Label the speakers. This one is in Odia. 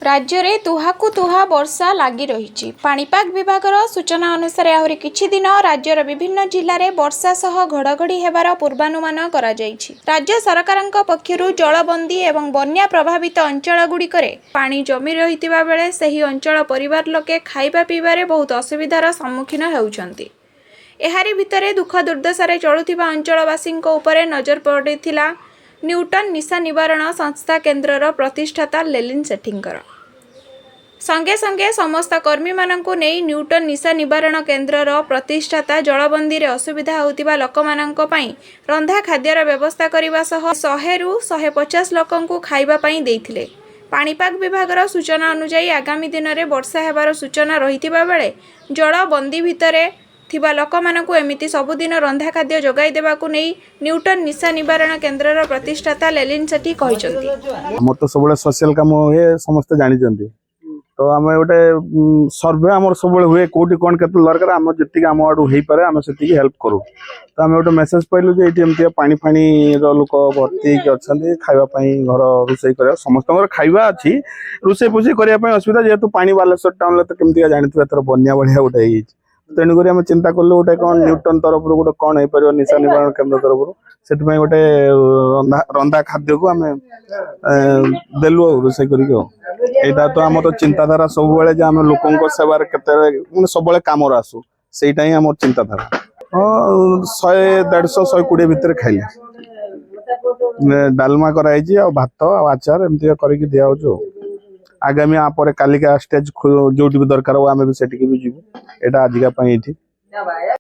Speaker 1: ରାଜ୍ୟରେ ତୁହାକୁ ତୁହା ବର୍ଷା ଲାଗି ରହିଛି। ପାଣିପାଗ ବିଭାଗର ସୂଚନା ଅନୁସାରେ ଆହୁରି କିଛି ଦିନ ରାଜ୍ୟର ବିଭିନ୍ନ ଜିଲ୍ଲାରେ ବର୍ଷା ସହ ଘଡ଼ଘଡ଼ି ହେବାର ପୂର୍ବାନୁମାନ କରାଯାଇଛି। ରାଜ୍ୟ ସରକାରଙ୍କ ପକ୍ଷରୁ ଜଳବନ୍ଦୀ ଏବଂ ବନ୍ୟା ପ୍ରଭାବିତ ଅଞ୍ଚଳଗୁଡ଼ିକରେ ପାଣି ଜମି ରହିଥିବା ବେଳେ ସେହି ଅଞ୍ଚଳ ପରିବାର ଲୋକେ ଖାଇବା ପିଇବାରେ ବହୁତ ଅସୁବିଧାର ସମ୍ମୁଖୀନ ହେଉଛନ୍ତି। ଏହାରି ଭିତରେ ଦୁଃଖ ଦୁର୍ଦ୍ଦଶାରେ ଚଳୁଥିବା ଅଞ୍ଚଳବାସୀଙ୍କ ଉପରେ ନଜର ପଡ଼ିଥିଲା ନ୍ୟୁଟନ୍ ନିଶା ନିବାରଣ ସଂସ୍ଥା କେନ୍ଦ୍ରର ପ୍ରତିଷ୍ଠାତା ଲେଲିନ୍ ସେଠୀଙ୍କର। ସଙ୍ଗେ ସଙ୍ଗେ ସମସ୍ତ କର୍ମୀମାନଙ୍କୁ ନେଇ ନ୍ୟୁଟନ୍ ନିଶା ନିବାରଣ କେନ୍ଦ୍ରର ପ୍ରତିଷ୍ଠାତା ଜଳବନ୍ଦୀରେ ଅସୁବିଧା ହେଉଥିବା ଲୋକମାନଙ୍କ ପାଇଁ ରନ୍ଧା ଖାଦ୍ୟର ବ୍ୟବସ୍ଥା କରିବା ସହ 100ରୁ 150 ଲୋକଙ୍କୁ ଖାଇବା ପାଇଁ ଦେଇଥିଲେ। ପାଣିପାଗ ବିଭାଗର ସୂଚନା ଅନୁଯାୟୀ ଆଗାମୀ ଦିନରେ ବର୍ଷା ହେବାର ସୂଚନା ରହିଥିବା ବେଳେ ଜଳବନ୍ଦୀ ଭିତରେ ଥିବା ଲୋକମାନଙ୍କୁ ଏମିତି ସବୁଦିନ ରନ୍ଧା ଖାଦ୍ୟ ଯୋଗାଇ ଦେବାକୁ ନେଇ ନ୍ୟୁଟନ୍ ନିଶା ନିବାରଣ କେନ୍ଦ୍ରର ପ୍ରତିଷ୍ଠାତା ଲେଲିନ୍ ସେଠୀ କହିଛନ୍ତି।
Speaker 2: ଆମର ତ ସବୁବେଳେ ସୋସିଆଲ କାମ ହୁଏ, ସମସ୍ତେ ଜାଣିଛନ୍ତି ତ। ଆମେ ଗୋଟେ ସର୍ଭେ ଆମର ସବୁବେଳେ ହୁଏ, କୋଉଠି କଣ କେତେ ଦରକାର। ଆମର ଯେତିକି ଆମ ଆଡୁ ହେଇପାରେ, ଆମେ ସେତିକି ହେଲ୍ପ କରୁ। ତ ଆମେ ଗୋଟେ ମେସେଜ ପାଇଲୁ ଯେ ଏଇଠି ଏମିତିଆ ପାଣି ଫାଣିର ଲୋକ ଭର୍ତ୍ତି ହେଇକି ଅଛନ୍ତି। ଖାଇବା ପାଇଁ ଘର ରୋଷେଇ କରିବା, ସମସ୍ତଙ୍କର ଖାଇବା ଅଛି, ରୋଷେଇ ଫୋଷେଇ କରିବା ପାଇଁ ଅସୁବିଧା, ଯେହେତୁ ପାଣି ବାଲେଶ୍ୱର ଟାଉନରେ ତ କେମିତିକା ଜାଣିଥିବେ, ଏଥର ବନ୍ୟା ଭଳିଆ ଗୋଟେ ହେଇଯାଇଛି। ତେଣୁକରି ଆମେ ଚିନ୍ତା କଲୁ ଗୋଟେ କଣ ନ୍ୟୁଟନ ତରଫରୁ ଗୋଟେ କଣ ହେଇପାରିବ, ନିଶା ନିବାରଣ କେନ୍ଦ୍ର ତରଫରୁ। ସେଥିପାଇଁ ଗୋଟେ ରନ୍ଧା ଖାଦ୍ୟକୁ ଆମେ ଦେଲୁ ଆଉ ରୋଷେଇ କରିକି। ଆଉ ଏଇଟା ତ ଆମର ଚିନ୍ତାଧାରା ସବୁବେଳେ ଯେ ଆମେ ଲୋକଙ୍କ ସେବାରେ କେତେବେଳେ ମାନେ ସବୁବେଳେ କାମରେ ଆସୁ, ସେଇଟା ହିଁ ଆମର ଚିନ୍ତାଧାରା। ହଁ, 100, 150, 120 ଭିତରେ ଖାଇଲେ। ଡାଲମା କରାହେଇଛି ଆଉ ଭାତ ଆଉ ଆଚାର ଏମିତି କରିକି ଦିଆହଉଛି। ଆଉ ଆଗାମୀ ଆ ପରେ କାଲିକା ଷ୍ଟେଜ ଯୋଉଠି ବି ଦରକାର ହବ, ଆମେ ବି ସେଠିକି ବି ଯିବୁ। ଏଇଟା ଆଜିକା ପାଇଁ ଏଇଠି।